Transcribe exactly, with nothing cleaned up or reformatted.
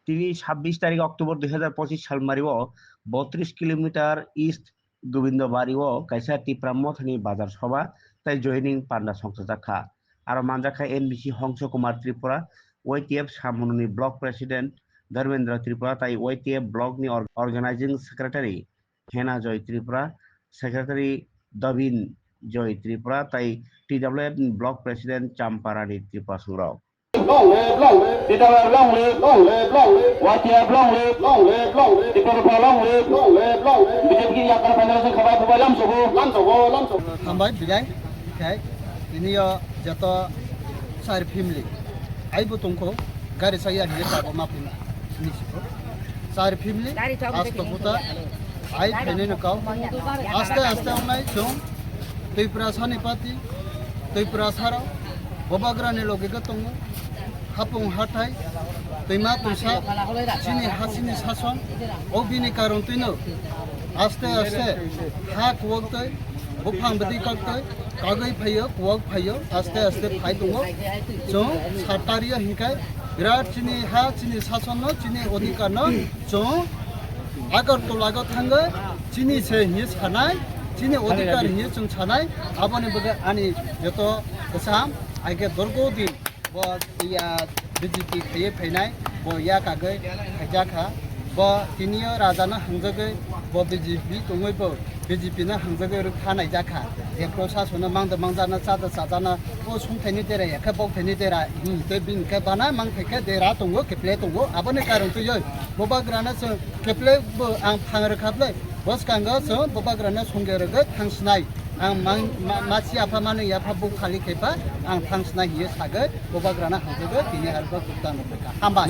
Tini sabbish tarik October dui hazar pochis salmari o botris kilometer east Gobindo Bari o kaisa Tipra Mothani bazar soba tai joining panda songchajak kha. Aro manjak kha N B C Hongso Kumar Tripura, Y T F Samununi Block President Dharmendra Tripura tai Y T F Block ni or-, Organizing Secretary Hena Joy Tripura, Secretary Dabin Joy Tripura tai T W F ni Block President Champarani Tripura songrok. Long live, long live, T W F long live, long live, long live, Y T F long live, long live, long live, T P F long live, long live, long live, B J P ki yakar federation khabai khubai lamsogo, lamsogo, lamsogo. Hambai, bidai, khai, tini yo joto sar family, aibo tongkho, gari saya hiye tabo mapin, ni siko, sar family, asto puta, ai phainai no kau, aste aste ongnai chwng, Tripura sani party, Tripura saro, Bubagrani loge khe tongo, hapung hathai, twima twisa, chini ha chini sason, o bini karon twino, aste aste, ha kuwak twi, buphang bwtwi kok twi, kagwi phaio, kuwak phaio, aste aste phai tongo, chwng satario hinkhai, birat chini ha, chini sasonno, chini odhikarno, chwng Agartala go thangwi chini se hinwi sanai, chini odhikar hinwi chwng sanai, aboni bagwi ani joto kwcham, aike dorgo din bo ya B J P khaiwi phainai, bo ya kagwi khaijak kha, bo tiniyo raja no hangjagwi bo B J P tongwi bo B J P no hangjagwi rwkha naijak kha, je prosason no mangda mangjakna chada chajana o sungthaini dera ya khe bokthaini dera, hmm, tei bini khe bana mangthai khe dera tongo, keple tongo, aboni karon twiwi Bubagrano chwng keple bo ang thang rwkha ble. Bwskango chwng Bubagrano songde rwgwi thang sinai. Ang mang-, ma-, masi apha mani yapha buk khali khe ba ang thang sinai hinwi sagwi Bubagrano hamjagwi tini arbo kukta no phaikha. Hambai.